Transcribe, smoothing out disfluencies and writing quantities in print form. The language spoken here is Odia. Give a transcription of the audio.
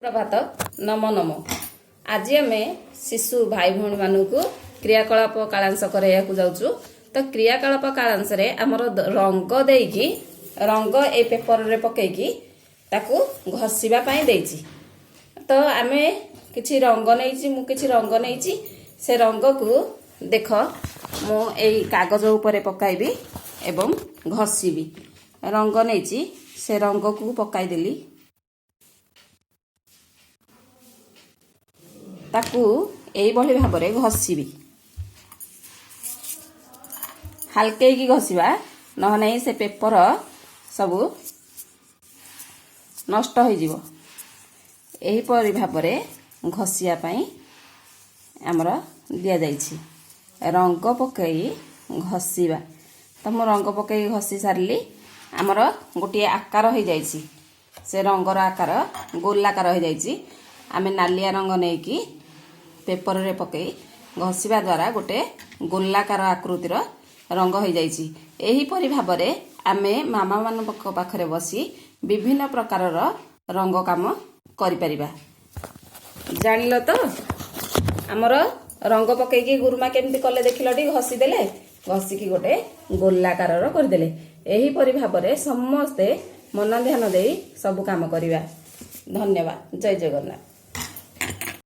ପ୍ରଭାତ, ନମ ନମ। ଆଜି ଆମେ ଶିଶୁ ଭାଇ ଭଉଣୀମାନଙ୍କୁ କ୍ରିୟାକଳାପ କାଳାଂଶ କରାଇବାକୁ ଯାଉଛୁ। ତ କ୍ରିୟାକଳାପ କାଳାଂଶରେ ଆମର ରଙ୍ଗ ଦେଇକି, ରଙ୍ଗ ଏ ପେପରରେ ପକେଇକି ତାକୁ ଘଷିବା ପାଇଁ ଦେଇଛି। ତ ଆମେ କିଛି ରଙ୍ଗ ନେଇଛି, ମୁଁ କିଛି ରଙ୍ଗ ନେଇଛି। ସେ ରଙ୍ଗକୁ ଦେଖ, ମୁଁ ଏଇ କାଗଜ ଉପରେ ପକାଇବି ଏବଂ ଘଷିବି। ରଙ୍ଗ ନେଇଛି, ସେ ରଙ୍ଗକୁ ପକାଇଦେଲି। ତାକୁ ଏଇଭଳି ଭାବରେ ଘଷିବି। ହାଲକେଇକି ଘଷିବା, ନହେଲେ ନାହିଁ ସେ ପେପର ସବୁ ନଷ୍ଟ ହେଇଯିବ। ଏହିପରି ଭାବରେ ଘଷିବା ପାଇଁ ଆମର ଦିଆଯାଇଛି, ରଙ୍ଗ ପକାଇ ଘଷିବା। ତ ମୁଁ ରଙ୍ଗ ପକାଇ ଘଷି ସାରିଲି। ଆମର ଗୋଟିଏ ଆକାର ହେଇଯାଇଛି। ସେ ରଙ୍ଗର ଆକାର ଗୋଲାକାର ହେଇଯାଇଛି। ଆମେ ନାଲିଆ ରଙ୍ଗ ନେଇକି ପେପରରେ ପକାଇ ଘଷିବା ଦ୍ୱାରା ଗୋଟେ ଗୋଲାକାର ଆକୃତିର ରଙ୍ଗ ହେଇଯାଇଛି। ଏହିପରି ଭାବରେ ଆମେ ମାମାମାନଙ୍କ ପାଖରେ ବସି ବିଭିନ୍ନ ପ୍ରକାରର ରଙ୍ଗ କାମ କରିପାରିବା। ଜାଣିଲ ତ, ଆମର ରଙ୍ଗ ପକେଇକି ଗୁରୁମା କେମିତି କଲେ ଦେଖିଲ? ଟିକେ ଘଷିଦେଲେ, ଘଷିକି ଗୋଟେ ଗୋଲାକାରର କରିଦେଲେ। ଏହିପରି ଭାବରେ ସମସ୍ତେ ମନ ଧ୍ୟାନ ଦେଇ ସବୁ କାମ କରିବା। ଧନ୍ୟବାଦ। ଜୟ ଜଗନ୍ନାଥ।